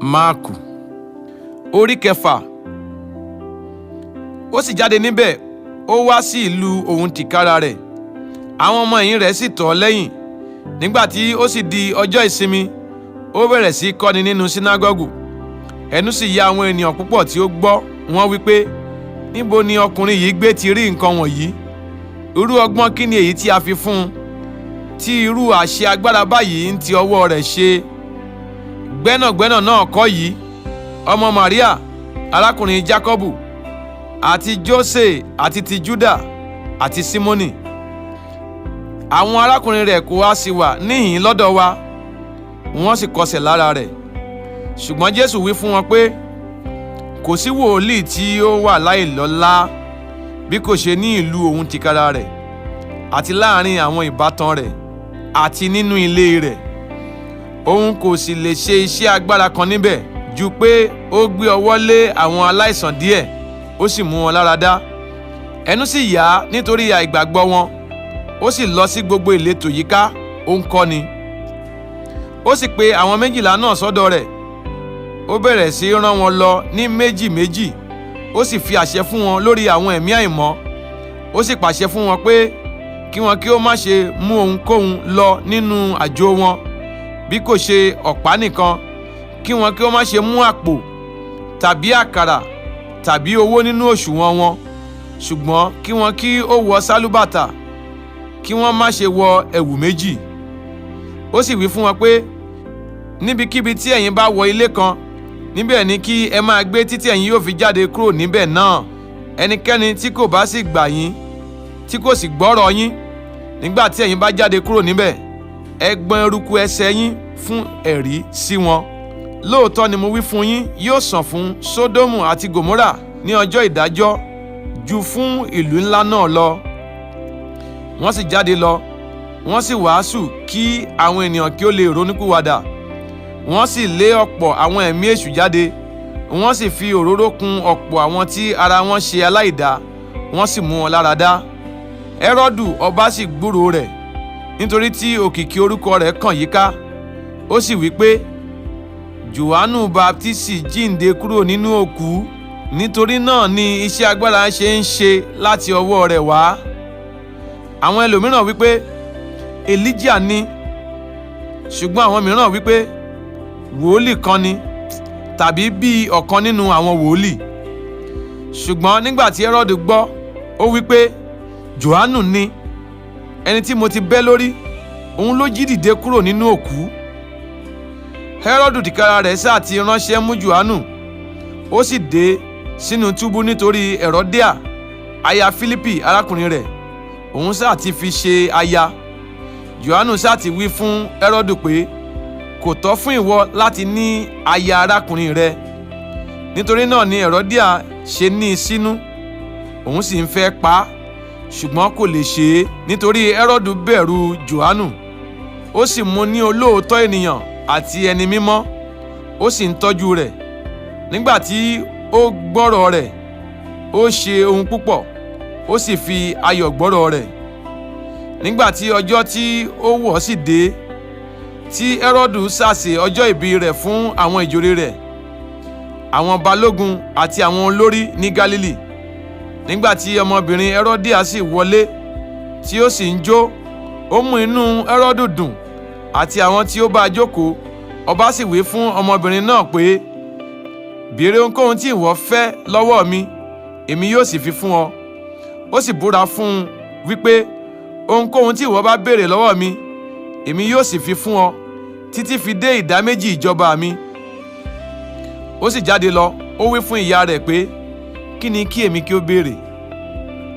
Máàkù orí 6. Ó sì jáde níbẹ̀, ó wá sí ìlú òun tìkára rẹ̀. Àwọn ọmọ ẹ̀yìn rẹ̀ sì tọ̀ ọ́ lẹ́yìn. Nígbà tí ó sì di ọjọ́ ìsinmi, ó bẹ̀rẹ̀ sí í kọ́ni nínú sínágọ́gù. Ẹnu sì ya àwọn ènìyàn púpọ̀ tí ó gbọ́ wọ́n wípé, níbo ni ọkùnrin yìí gbé ti rí nǹkan wọ̀nyí? Irú ọgbọ́n kí ni èyí tí a fi fún un, tí irú àṣẹ agbára báyìí ń ti ọwọ́ rẹ̀ ṣe? Gbẹ́nàgbẹ́nà náà kọ́ yìí, ọmọ Màríà, arákùnrin Jákọ́bù, àti Jósè, àti ti Júdà, àti Símónì. Àwọn arákùnrin rẹ̀ kò wá sí wà níhìn lọ́dọ̀ wa. Wọ́n sì kọsẹ̀ lára rẹ̀. Ṣùgbọ́n Jésù wí fún wọn pé, kò sí wòlíì tí ó wà láìlọ́lá bí kò ṣe ní ìlú òun tìkára rẹ̀, àti láàrin àwọn ìbátan rẹ̀, àti nínú ilé rẹ̀. Òun kò sì lè ṣe iṣẹ́ agbára kan níbẹ̀ ju pé ó gbé ọwọ́ lé àwọn aláìsàn díẹ̀, ó sì mú wọn lára dá. Ẹnu sì yà á nítorí àìgbàgbọ́ wọn. Ó sì lọ sí gbogbo ìletò yíká, ó ń kọ́ni. Ó sì pe àwọn 12 náà sọ́dọ̀ rẹ̀. Ó bẹ̀rẹ̀ sí í rán wọn lọ ní méjì méjì. Ó sì fi àṣẹ fún wọn lórí àwọn ẹ̀mí àìmọ́. Ó sì pàṣẹ fún wọn pé kí wọn kí ó má ṣe mú ohunkóhun lọ nínú àjò wọn, bí kò ṣe ọ̀pá nìkan, kí wọn kí ó má ṣe mú àpò tàbí àkàrà tàbí owó nínú òṣùwọ̀n wọn, ṣùgbọ́n kí wọn kí ó wọ sálúbàtà, kí wọ́n má ṣe wọ ẹ̀wù méjì. Ó sì wí fún wọn pé, níbikíbi tí ẹ̀yin bá wọ ilé kan, níbẹ̀ ni kí ẹ máa gbé títí ẹ̀yin yóò fi jáde kúrò níbẹ̀ náà. Ẹnikẹ́ni tí kò bá sì gbà yín, tí kò sì gbọ́rọ̀ yín, nígbà tí ẹ̀yin bá jáde kúrò níbẹ̀, ẹ gbọ̀n eruku ẹsẹ̀ yín fún ẹ̀rí sí wọn. Lóòótọ́ ni mo wí fún yín, yóò sàn fún Sódómù àti Gòmórà ní ọjọ́ ìdájọ́ ju fún ìlú ńlá náà lọ. Wọ́n sì jáde lọ, wọ́n sì wàásù kí àwọn ènìyàn kí ó lè ronúpìwàdà. Wọ́n sì lé ọ̀pọ̀ àwọn ẹ̀mí èṣù jáde. Wọ́n sì fi òróró kun ọ̀pọ̀ àwọn tí ara wọn ṣe aláìdá, wọ́n sì mú wọn lára dá. Hẹ́rọ́dù ọba sì gbúròó rẹ̀, nítorí tí òkìkí orúkọ rẹ̀ kàn yíká. Ó sì wí pé, Jòhánù Baptisi jíǹde kúrò nínú òkú, nítorí náà ni iṣẹ́ agbára ṣe ń ṣe láti ọwọ́ rẹ̀ wá. Àwọn ẹlòmíràn wípé Èlíjà ni, ṣùgbọ́n àwọn mìíràn wípé wòlíì kan ni, tàbí bí ọ̀kan nínú àwọn wòlíì. Ṣùgbọ́n nígbà tí Hẹ́rọ́dù gbọ́, ó wípé, Jòhánù ni, ẹni tí mo ti bẹ́ lórí, òun ló jí dìde kúrò nínú òkú. Hẹ́rọ́dù tìkára rẹ̀ sá ti ránṣẹ́ mú Jòhánù, ó sì dé sínú túbú nítorí Hẹ́rọ́díà, aya Fílípì arákùnrin rẹ̀, òun sá ti fi ṣe aya. Jòhánù sá ti wí fún Hẹ́rọ́dù pé, kò tọ́ fún ìwọ láti ní aya arákùnrin rẹ. Nítorí náà ni Hẹ́rọ́díà ṣe ní i sínú, òun sì ń fẹ́ pa á, ṣùgbọ́n kò lè ṣe é, nítorí Hẹ́rọ́dù bẹ̀rù Jòhánù. Ó sì mú ní olóòótọ́ ènìyàn àti ẹni mímọ́, ó sì ń tọ́jú rẹ̀. Nígbà tí ó gbọ́rọ̀ rẹ̀, ó ṣe ohun púpọ̀, ó sì fi ayọ̀ gbọ́rọ̀ rẹ̀. Nígbà tí ọjọ́ tí ó wọ̀ sì dé, tí Hẹ́rọ́dù sàsè ọjọ́ ìbí rẹ̀ fún àwọn ìjòyè rẹ̀, àwọn balógun àti àwọn olórí ní Gálílì. Nígbà tí ọmọbìnrin Hẹ́rọ́díà sì wọlé, tí ó sì ń jó, ó mú inú Hẹ́rọ́dù dùn àti àwọn tí ó bá a jókòó. Ọba sì wí fún ọmọbìnrin náà pé, béèrè ohunkóhun tí ìwọ fẹ́ lọ́wọ́ mi, èmi yóò sì fi fún ọ. Ó sì búra fún un wípé, ohunkóhun tí ìwọ bá béèrè lọ́wọ́ mi, èmi yóò sì fi fún ọ, títí fi dé ìdá méjì ìjọba mi. Ó sì jáde lọ, ó wí fún ìyá rẹ̀ pé, kí ni kí èmi kí ó béèrè?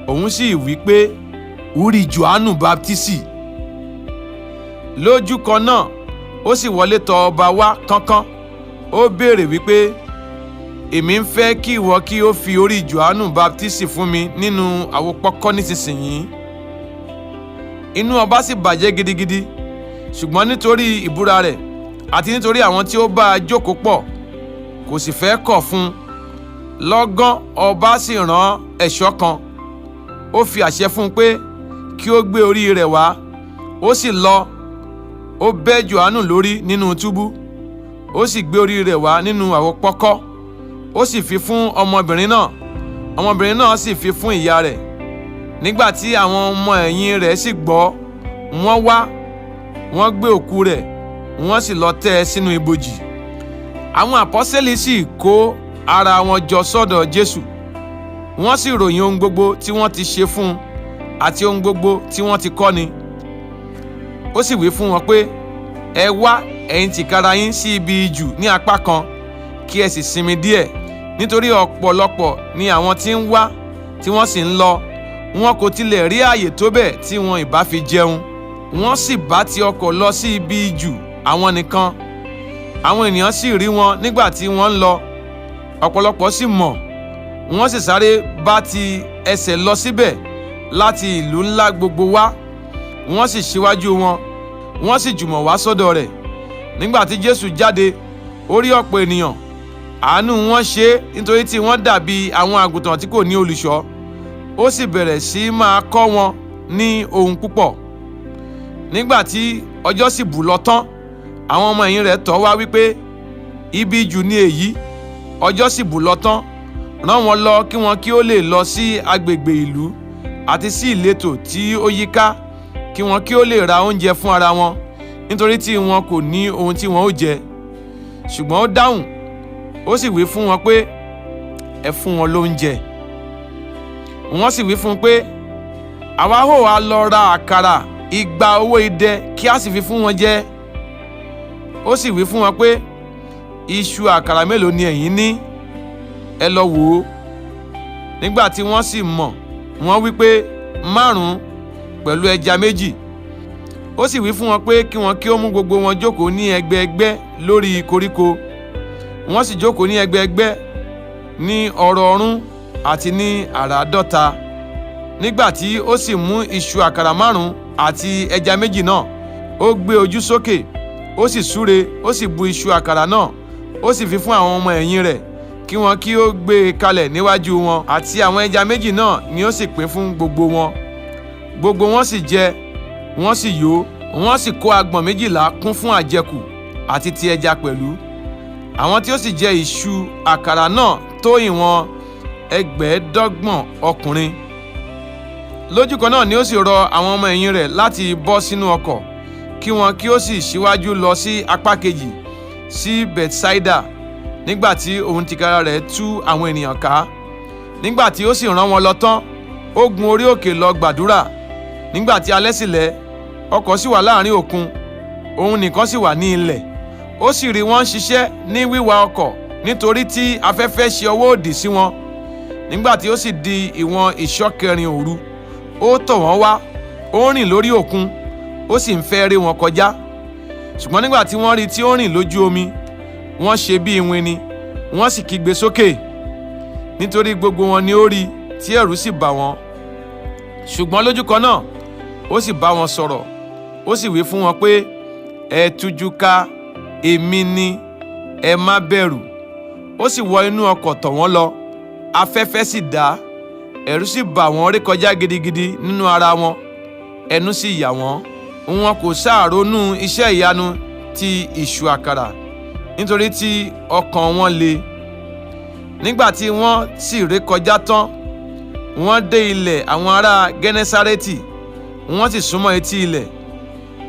Òun sì wí pé, orí Jòhánù Baptisi. Lójú kan náà, ó sì wọlé tọ̀ ọba wá kánkán. Ó béèrè wípé, èmi ń fẹ́ kí ìwọ kí ó fi orí Jòhánù Baptisi fún mi nínú àwo pọ́kọ́ nísinsìnyí. Inú ọba sì bàjẹ́ gidigidi, ṣùgbọ́n nítorí ìbúra rẹ̀ àti nítorí àwọn tí ó bá a jókòó pọ̀, kò sì fẹ́ kọ̀ fún un. Lọ́gán ọba sì rán ẹ̀ṣọ́ kan, ó fi àṣẹ fún un pé kí ó gbé orí rẹ̀ wá. Ó sì lọ, ó bẹ́ Jòhánù lórí nínú túbú. Ó sì gbé orí rẹ̀ wá nínú àwo pọ́kọ́, ó sì fi fún ọmọbìnrin náà, ọmọbìnrin náà sì fi fún ìyá rẹ̀. Nígbà tí àwọn ọmọ ẹ̀yìn rẹ̀ sì gbọ́, wọ́n wá, wọ́n gbé òkú rẹ̀, wọ́n sì lọ tẹ́ ẹ sínú ibojì. Àwọn àpọ́sẹ́lì sì kó ara wọn jọ sọ́dọ̀ Jésù, wọ́n sì ròyìn ohun gbogbo tí wọ́n ti ṣe fún un àti ohun gbogbo tí wọ́n ti kọ́ ni. Ó sì wí fún wọn pé, ẹ wá ẹ̀yin tìkára yín sí ibi ijù ní apá kan, kí ẹ sì sinmi díẹ̀, nítorí ọ̀pọ̀lọpọ̀ ni àwọn tí ń wá tí wọ́n sì ń lọ, wọn kò tilẹ̀ rí ààyè tó bẹ́ẹ̀ tí wọn ìbá fi jẹun. Wọ́n sì bá ti ọkọ̀ lọ sí ibi ijù àwọn nìkan. Àwọn ènìyàn sì rí wọn nígbà tí wọ́n ń lọ, ọ̀pọ̀lọpọ̀ sì mọ̀, wọ́n sì sáré bá ti ẹsẹ̀ lọ síbẹ̀ láti ìlú ńlá gbogbo wá. Wọ́n sì ṣíwájú wọn, wọ́n sì jùmọ̀ wá sọ́dọ̀ rẹ̀. Nígbà tí Jésù jáde, ó rí ọ̀pọ̀ ènìyàn, àánú wọn ṣe é, nítorí tí wọ́n dàbí àwọn àgùntàn tí kò ní olùṣọ́. Ó sì bẹ̀rẹ̀ sí máa kọ́ wọn ní ohun púpọ̀. Nígbà tí ọjọ́ sì bù lọ tán, àwọn ọmọ ẹ̀yìn rẹ̀ tọ̀ wá wípé, ibi ijù ni èyí, ọjọ́ sì bù lọ tán, rán wọn lọ kí wọn kí ó lè lọ sí agbègbè ìlú àti sí ìletò tí ó yíká, kí wọn kí ó lè ra oúnjẹ fún ara wọn, nítorí tí wọn kò ní ohun tí wọn ó jẹ. Ṣùgbọ́n ó dáhùn, ó sì wí fún wọn pé, ẹ fún wọn lóúnjẹ. Wọ́n sì wí fún un pé, àwa ó wá lọ ra àkàrà 200 owó idẹ kí a sì fi fún wọn jẹ. Ó sì wí fún wọn pé, iṣu àkàrà mélòó ni ẹ̀yin ní? Ẹ lọ wò ó. Nígbà tí wọ́n sì mọ̀, wọ́n wí pé, 5 pẹ̀lú ẹja 2. Ó sì wí fún wọn pé kí wọn kí ó mú gbogbo wọn jókòó ní ẹgbẹẹgbẹ́ lórí koríko. Wọ́n sì jókòó ní ẹgbẹẹgbẹ́ ní ọ̀rọ̀ọ̀rún àti ní 50. Nígbà tí ó sì mú iṣu àkàrà 5 àti ẹja 2 náà, ó gbé ojú sókè, ó sì súre, ó sì bu iṣu àkàrà náà, ó sì fi fún àwọn ọmọ ẹ̀yìn rẹ̀ kí wọn kí ó gbé e kalẹ̀ níwájú wọn, àti àwọn ẹja 2 náà ni ó sì pín fún gbogbo wọn. Gbogbo wọn sì jẹ, wọ́n sì yó, wọ́n sì kó agbọ̀n 12 kún fún àjẹkù àti ti ẹja pẹ̀lú. Àwọn tí ó sì jẹ iṣu àkàrà náà tó ìwọ̀n 25,000 ọkùnrin. Lójú kan náà ni ó sì rọ àwọn ọmọ ẹ̀yìn rẹ̀ láti bọ́ sínú ọkọ̀, kí wọn kí ó sì ṣíwájú lọ sí apá kejì, sí Bethsaida, nígbà tí òun tìkára rẹ̀ tú àwọn ènìyàn ká. Nígbà tí ó sì rán wọn lọ tán, ó gun orí òkè lọ gbàdúrà. Nígbà tí alẹ́ sì lẹ́, ọkọ̀ sì wà láàrin òkun, òun nìkan sì wà ní ilẹ̀. Ó sì rí wọn ṣiṣẹ́ ní wíwa ọkọ̀, nítorí tí afẹ́fẹ́ ṣe ọwọ́ òdì sí wọn. Nígbà tí ó sì di ìwọ̀n ìṣọ́ kẹrin òru, ó tọ̀ wọ́n wá, ó rìn lórí òkun, ó sì ń fẹ́ rí wọn kọjá. Ṣùgbọ́n nígbà tí wọ́n rí tí ó rìn lójú omi, wọ́n ṣe bí iwin ni, wọ́n sì kígbe sókè, nítorí gbogbo wọn ni ó rí tí ẹ̀rù sì bà wọ́n. Ṣùgbọ́n lójú kan náà, ó sì bá wọn sọ̀rọ̀, ó sì wí fún wọn pé, ẹ tújú ká, èmi ni, ẹ má bẹ̀rù. Ó sì wọ inú ọkọ̀ tọ̀ wọ́n lọ, afẹ́fẹ́ sì dá, ẹ̀rù sì bà wọ́n rékọjá gidigidi nínú ara wọn, ẹnu sì yà wọ́n. Wọn kò ṣàìronú iṣẹ́ ìyanu ti ìṣù àkàrà, nítorí tí ọkàn wọn le. Nígbà tí wọ́n sì rékọjá tán, wọ́n dé ilẹ̀ àwọn ará Gẹ́nẹ́sárẹ́tì, wọ́n sì súnmọ́ etí ilẹ̀.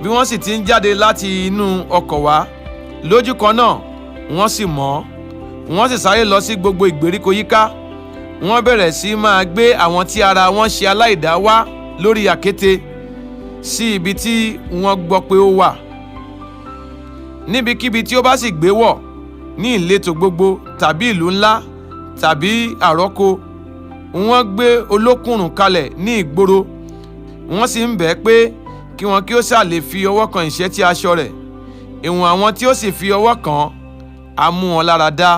Bí wọ́n sì ti ń jáde láti inú ọkọ̀ wá, lójú kan náà wọ́n sì mọ̀. Wọ́n sì sáré lọ sí gbogbo ìgbèríko yíká. Wọ́n bẹ̀rẹ̀ sí máa gbé àwọn tí ara wọn ṣe aláìdá wá lórí àkéte sí ibi tí wọ́n gbọ́ pé ó wà. Níbikíbi tí ó bá sì gbé wọ̀, ní ìletò gbogbo tàbí ìlú ńlá tàbí àrọ́kọ, wọ́n gbé olókùnrùn kalẹ̀ ní ìgboro. Wọ́n sì ń bẹ̀ ẹ́ pé kí wọn kí ó sá lè fi ọwọ́ kan ìṣẹ́tí aṣọ rẹ̀. Ìwọ̀n àwọn tí ó sì fi ọwọ́ kàn án, á mú wọn lára dá.